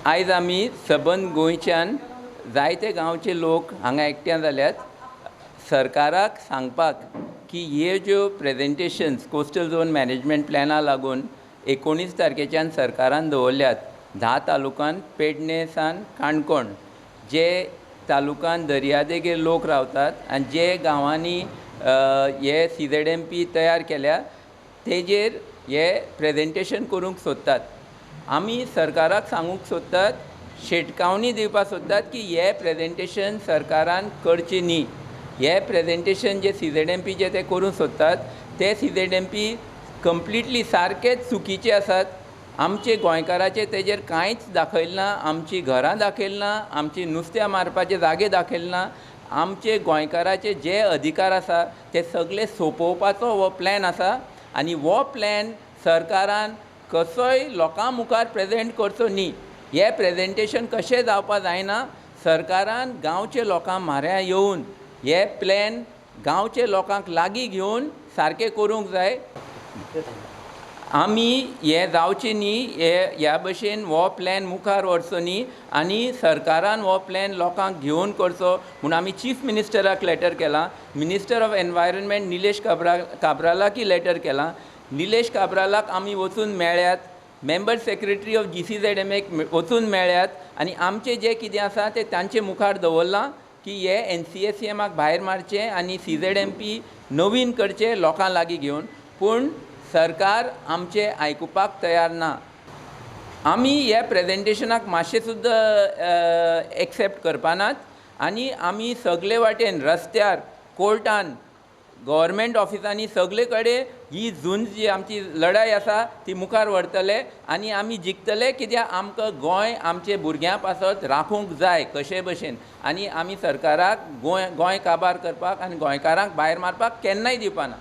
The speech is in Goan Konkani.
आयज आमी सबंद गोंयच्यान जायते गांवचे लोक हांगा एकठांय जाल्यात सरकाराक सांगपाक की हे ज्यो प्रेजेंटेशन्स कोस्टल झोन मॅनेजमेंट प्लॅना लागून 19 तारखेच्यान सरकारान दवरल्यात 10 तालुकान पेडणे सावन काणकोण जे तालुकान दर्यादेगेर लोक रावतात आनी जे गांवांनी हे CZMP तयार केल्या तेजेर हे प्रेजेंटेशन करूंक सोदतात. आमी सरकाराक सांगूंक सोदतात, शिटकावणी दिवपाक सोदतात की हे प्रेजेंटेशन सरकारान करचें न्ही. हे प्रेजेंटेशन जे CZMP जे ते करूंक सोदतात ते CZMP completely सारकेच चुकीचे आसात. आमचे गोंयकाराचे तेजेर कांयच दाखयलें ना, आमची घरां दाखयलें ना, आमची नुस्त्या मारपाचे जागे दाखयले ना. आमचे गोंयकाराचे जे अधिकार आसा ते सगळे सोंपोवपाचो हो प्लॅन आसा आनी हो प्लॅन सरकारान कसोय लोकां मुखार प्रेजेंट करचो न्ही. हें प्रेजेंटेशन कशें जावपाक जायना. सरकारान गांवचे लोकां म्हऱ्या येवन हे प्लॅन गांवचे लोकांक लागीं घेवन सारकें करूंक जाय. आमी हें जावचें न्ही, हे ह्या भशेन हो प्लॅन मुखार व्हरचो न्ही आनी सरकारान हो प्लॅन लोकांक घेवन करचो म्हूण आमी चीफ मिनिस्टराक लेटर केलां, मिनिस्टर ऑफ एनवायरमेंट निलेश काब्रालाकय लेटर केलां. निलेश काब्रालाक आमी वचून मेळ्ळ्यात, मेंबर सेक्रेटरी ऑफ GCZMA वचून मेळ्ळ्यात आनी आमचें जें कितें आसा तें तांचे मुखार दवरलां की हे NCSCM भायर मारचें आनी CZMP नवीन करचें लोकां लागीं घेवन. पूण सरकार आमचें आयकुपाक तयार ना. आमी ह्या प्रेजेंटेशनाक मातशें सुद्दां एक्सेप्ट करपानात आनी आमी सगळे वाटेन रस्त्यार, कोर्टान, गव्हर्मेंट ऑफिसांनी सगळे कडेन ही झूंज जी आमची लढाय आसा ती मुखार व्हरतले आनी आमी जिखतले. कित्याक आमकां गोंय आमचे भुरग्यां पासत राखूंक जाय कशे भशेन आनी आमी सरकाराक गोंय काबार करपाक आनी गोंयकारांक भायर मारपाक केन्नाय दिवपाना.